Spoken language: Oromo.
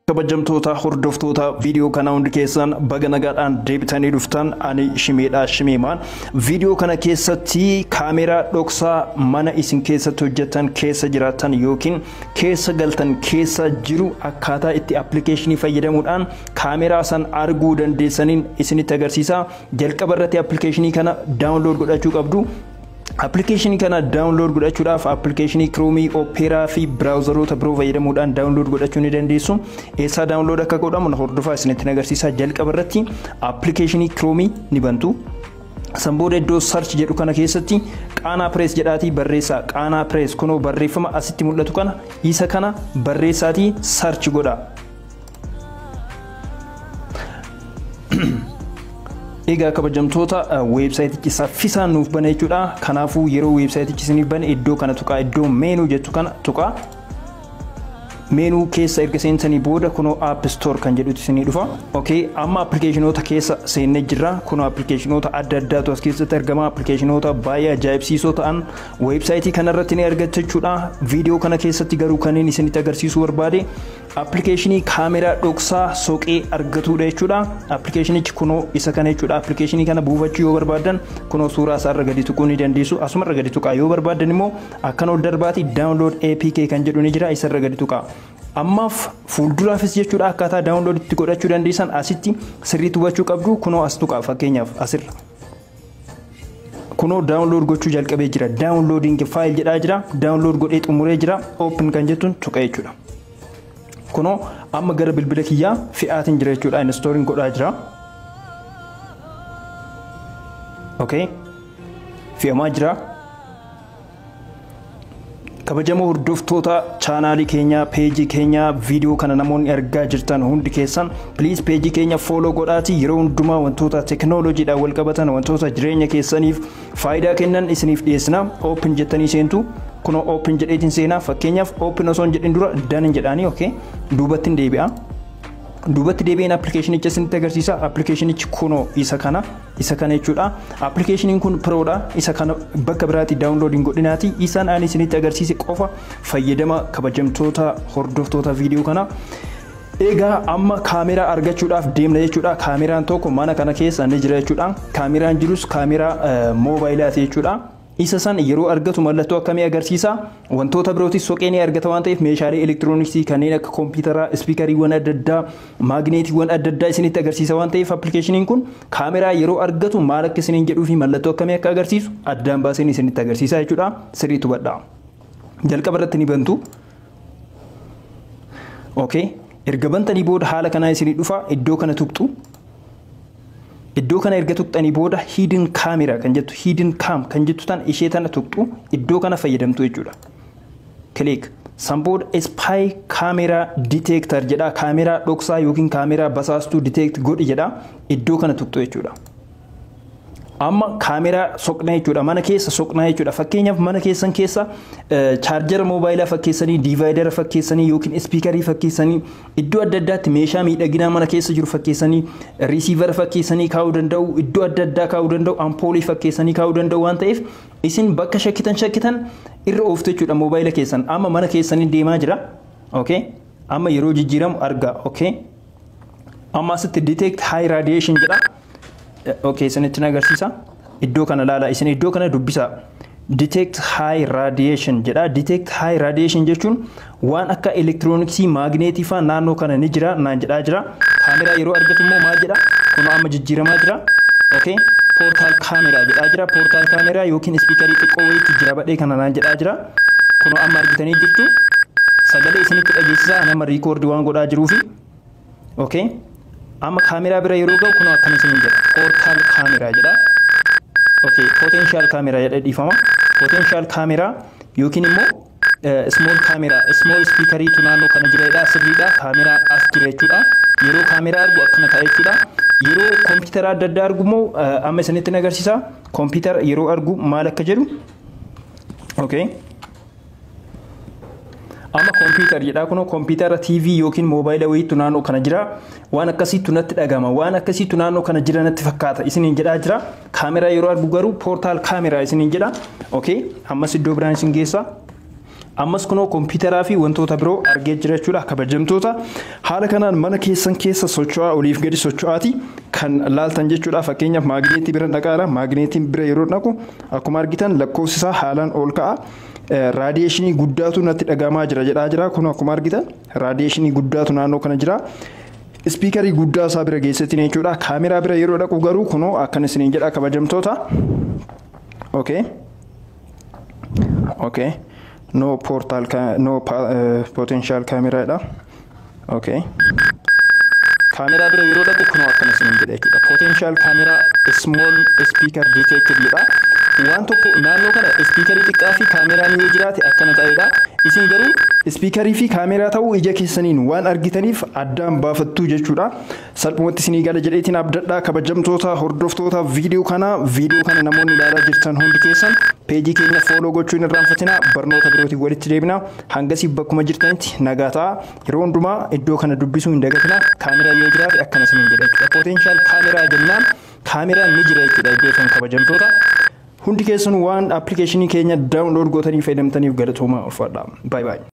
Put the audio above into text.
Kabajamtoota hordoftoota viidiyoo kana hundi keessan baga nagaadhaan deebitanii dhuftan. Ani Shimeedha Shimeemaan. Viidiyoo kana keessatti kaameraa dhoksaa mana isin keessatti hojjetan keessa jiraatan yookiin keessa galtan keessa jiru akkaataa itti appilikeeshinii fayyadamuudhaan kaameraa san arguu dandeessaniin isinitti agarsiisa. Jalqaba irratti appilikeeshinii kana download godhachuu qabdu. Appilikeeshinii kana download godhachuudhaaf appilikeeshinii Chrome, Opera fi biraawuzaroota biroo fayyadamuudhaan download godhachuu ni dandeessu. Eessaa download akka godhamu na hordofaa, isinitti agarsiisa. Jalqaba irratti appilikeeshinii Chrome ni bantu. San booda iddoo search jedhu kana keessatti Qaanaa Press jedhaatii barreessaa. Qaanaa Press, kunoo barreeffama asitti mul'atu kana, isa kana barreessaatii search godha. Egaa kabajamtoota, weebsaayitichi saffisaan nuuf bane jechuudha. Kanaafuu yeroo weebsaayitichi isiniif bane iddoo kana tuqaa, iddoo menu jettu kana tuqaa. Menu keessa erga seentanii booda kunoo App Store kan jedhutu isinii dhufa. Okay, amma appilikeeshinoota keessa seennee jirra. Kunoo appilikeeshinoota adda addaatu as keessatti argama. Appilikeeshinoota baay'ee ajaa'ibsiisoo ta'an weebsaayitii kanarratti ni argattu jechuudha. Viidiyoo kana keessatti garuu kanneen isinitti agarsiisuu barbaade appilikeeshinii kaameraa dhoksaa soqee argatudha jechuudha. Appilikeeshinichi kunoo isa kana jechuudha. Appilikeeshinii kana buufachuu yoo barbaaddan kunoo suuraa isaarra gadi tuquu ni dandeessu. Asumarra gadi tuqaa. Yoo barbaaddan immoo akkana ol darbaati download APK kan jedhu ni jira, isarra gadi tuqaa. Ammaaf fuulduraafis jechuudha akkaataa download itti godhachuu dandeessan asitti sirriitti hubachuu qabdu. Kunoo as tuqaa, fakkeenyaaf asirra. Kunoo download gochuu jalqabee jira. Downloading file jedhaa jira. Download godhee xumuree jira. Open kan jettuun tuqa jechuudha. Kunoo amma gara bilbila kiyyaa fe'aatiin jira jechuudha. Installing godhaa jira. Okay. Fe'amaa jira. Kabajamoo hordoftoota chaanaalii keenyaa, peejii keenyaa, viidiyoo kana namoonni argaa jirtan hundi keessan, please peejii keenya follow godhaati. Yeroo hundumaa wantoota teknooloojiidhaan wal qabatan, wantoota jireenya keessaniif faayidaa kennan isiniif dhiyeessina. Open jettanii seentu. Kunoo open jedheetiin seenaa. Fakkeenyaaf open osoo hin jedhin dura done jedhaanii, okay, duubatti hin deebi'a. Duubatti deebi'een appilikeeshinicha isinitti agarsiisa. Appilikeeshinichi kunoo isa kana jechuudha. Appilikeeshiniin kun proodha. Isa kana bakka biraatti download hin godhinaati. Isaan ani isinitti agarsiise qofa fayyadama, kabajamtoota hordoftoota viidiyoo kana. Egaa amma kaameraa argachuudhaaf deemna jechuudha. Kaameraan tokko mana kana keessa ni jira jechuudha. Kaameraan jirus kaameraa moobaayilaati jechuudha. Isa san yeroo argatu mallattoo akkamii agarsiisa? Wantoota birootis soqee ni argata waan ta'eef meeshaalee elektirooniksii kanneen akka kompiitaraa, ispiikariiwwan adda addaa, maagneetiiwwan adda addaa isinitti agarsiisa waan ta'eef appilikeeshiniin kun kaameraa yeroo argatu maal akka isiniin jedhuu fi mallattoo akkamii akka agarsiisu addaan baaseen isinitti agarsiisa jechuudha. Sirriitti hubadhaa. Jalqaba irratti ni bantu. Okay. Erga bantanii booda haala kanaa isinii dhufa, iddoo kana tuqxu. Iddoo kana erga tuqxanii booda hidden camera kan jettu, hidden cam kan jettu tan, ishee tana tuqxu, iddoo kana fayyadamtu jechuudha. Click. San booda spy camera detector jedha. Kaameraa dhoksaa yookiin kaameraa basaastuu detect godhi jedha. Iddoo kana tuqxu jechuudha. Amma kaameraa soqnaa jechuudha. Mana keessa soqnaa jechuudha. Fakkeenyaaf mana keessan keessa chaarjara moobaayilaa fakkeessanii, diivaayidara fakkeessanii yookiin ispiikarii fakkeessanii, iddoo adda addaatti meeshaa miidhaginaa mana keessa jiru fakkeessanii, riisiivara fakkeessanii kaa'uu danda'u, iddoo adda addaa kaa'uu danda'u, ampoolii fakkeessanii kaa'uu danda'u waan ta'eef isin bakka shakkitan shakkitan irra ooftu jechuudha moobaayila keessan. Amma mana keessanii deemaa jira. Okay. Amma yeroo jijjiiramu argaa. Okay. Amma asitti detect high radiation jedha. Okay, isinitti agarsiisa. Iddoo kana laala, isin iddoo kana dubbisaa. Detect high radiation jedha. Detect high radiation jechuun waan akka elektirooniksii, maagneetii faa naannoo kana ni jira naan jedhaa jira. Kaameraa yeroo argatu immoo maal jedha? Kun amma jijjiiramaa jira. Okay. Portable camera jedhaa jira. Portable camera yookiin ispiikarii xiqqoo wayiitti jira badhee kana naan jedhaa jira. Kun amma argitanii jirtu. Sagalee isinitti dhageessisaa, nama record waan godhaa jiruufi. Okay. Amma kaameraa bira yeroo ga'u kun akkana isiniin jedha. Portable camera jedha. Okay, potential camera jedha, dhiifama. Potential camera yookiin immoo small camera, small speakeriitu naannoo kana jira jedha. Sirriidha. Kaameraa as jira jechuudha. Yeroo kaameraa argu akkana ta'a jechuudha. Yeroo kompiitara adda addaa argu immoo amma isinitti agarsiisa. Kompiitara yeroo argu maal akka jedhu. Okay. Amma kompiitar jedhaa, kunoo kompiitara, TV yookiin moobaayila wayiitu naannoo kana jira. Waan akkasiitu natti dhagama. Waan akkasiitu naannoo kana jira natti fakkaata isiniin jedhaa jira. Kaameraa yeroo argu garuu portable camera isiniin jedha. Okay. Ammas iddoo biraan isin geessa. Ammas kunoo kompiitaraa fi wantoota biroo argee jira jechuudha. Kabajamtoota, haala kanaan mana keessan keessa socho'aa, oliif gadi socho'aati kan laaltan jechuudha. Fakkeenyaaf maagneetii bira dhaqaara. Maagneetiin bira yeroo dhaqu akkuma argitan lakkoofsi isaa haalaan ol ka'a. Radiation guddaatu natti dhagahamaa jira jedhaa jira. Kun akkuma argitan radiation guddaatu naannoo kana jira. Speaker guddaa isaa bira geessetti jechuudha. Kaameraa bira yeroo dhaqu garuu kunoo akkana isiniin jedha, kabajamtoota. Okay. No portal, no potential camera dha. Okay. Kaameraa bira yeroo dhaqu kunoo akkana isiniin jedha jechuudha. Potential camera small speaker detected jedha. Waan tokko naannoo kana speaker xiqqaa fi kaameraan yoo jiraate akkana ta'edha. Isin garuu speaker fi kaameraa ta'uu ija keessaniin waan argitaniif addaan baafattuu jechuudha. Salphumatti isinii gala jedheetiin abdadhaa. Kabajamtoota hordoftoota viidiyoo kana, viidiyoo kana namoonni ilaalaa jirtan hundi keessan page keenya follow gochuu hin irraanfatinaa. Barnoota birootiin walitti deebina. Hangasii bakkuma jirtanitti nagaa ta'a. Yeroo hundumaa iddoo kana dubbisuu hin dagatinaa. Kaameraa yoo jiraate akkana isiniin jedha jechuudha. Potential camera jennaan kaameraan ni jira jechuudha iddoo san, kabajamtoota. Hundi keessan waan application keenya download gootanii fayyadamtaniif galatoomaa, ulfaadha. Bye bye.